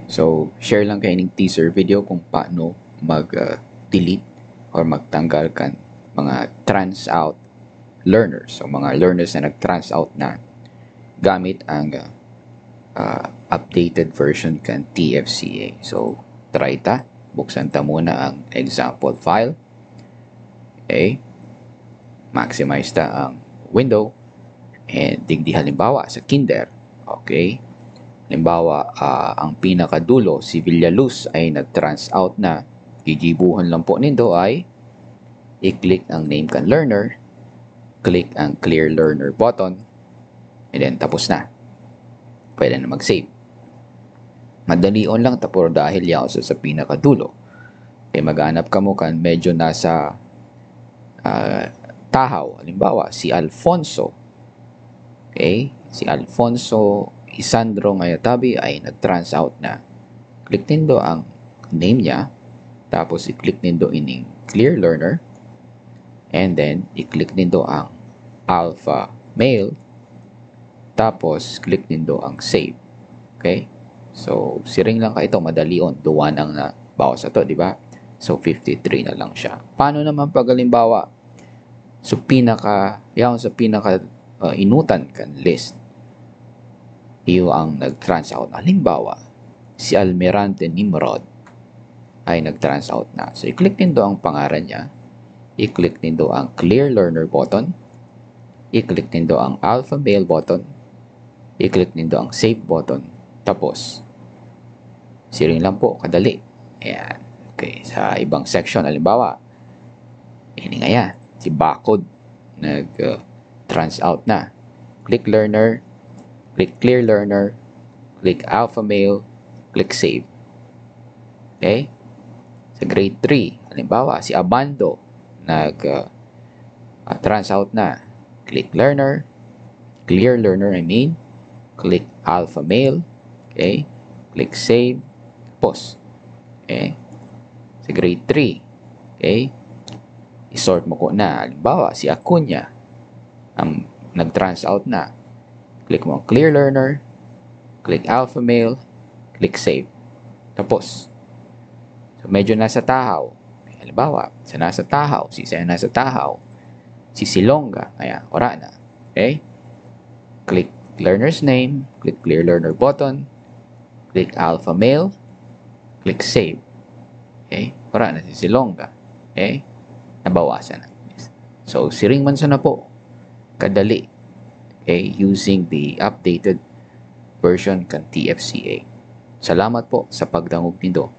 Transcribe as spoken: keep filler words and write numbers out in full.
So, share lang kayo ning teaser video kung paano mag-delete or magtanggal kan mga trans out learners. So, mga learners na nag-trans out na gamit ang uh, uh, updated version kan T F C A. So, try ta. Buksan ta muna ang example file. Okay? Maximize ta ang window. And digdi halimbawa sa kinder. Okay? Halimbawa, uh, ang pinakadulo, si Villaluz ay nag-trans out na. Gigibuhon lang po nindo ay i-click ang name kan learner, click ang clear learner button, and then tapos na. Pwede na mag-save. Madalion lang ta puro dahil yaon sa, sa pinakadulo. Kaya maghanap kamo kan medyo nasa uh, tahaw. Halimbawa, si Alfonso. Okay? Si Alfonso Isandro Ngayatabi ay nag-trans out na. Click nindo ang name niya. Tapos i-click nindo ining clear learner. And then, i-click nindo ang alpha male. Tapos, click nindo ang save. Okay? So, siring lang ka ito, madalion. Duwa nang na bawas ato, di ba? So, fifty-three na lang siya. Paano naman pag halimbawa, so pinaka, yaon sa pinaka uh, inutan kan list, iyo ang nag-trans out. Halimbawa, si Almirante Nimrod ay nag-trans out na. So, i-click nindo ang pangaran niya. I-click nindo ang clear learner button. I-click nindo ang alpha male button. I-click nindo ang save button. Tapos, siring lang po, kadali. Ayan. Okay, sa ibang section, halimbawa, ini nga yan, si Bakod, nag-trans out na. Click learner, click clear learner, click alpha male, click save. Okay? Sa grade three, halimbawa, si Abando, nag uh, uh, trans out na. Click learner, clear learner, I mean, click alpha male, okay? Click save, tapos, okay? Sa grade three, okay? I-sort mo ko na. Halimbawa, si Acuna, ang nag-trans out na. Click mo ang clear learner, click alpha male, click save. Tapos, so medyo nasa tahaw. Halimbawa, sa nasa tahaw, si sa nasa tahaw, si Silonga, kaya wala na. Okay? Click learner's name, click clear learner button, click alpha male, click save. Okay? Wala na si Silonga. Okay? Nabawasan na. So, siring man sana po kadali, okay, using the updated version kan T F C A. Salamat po sa pagdangog nindo.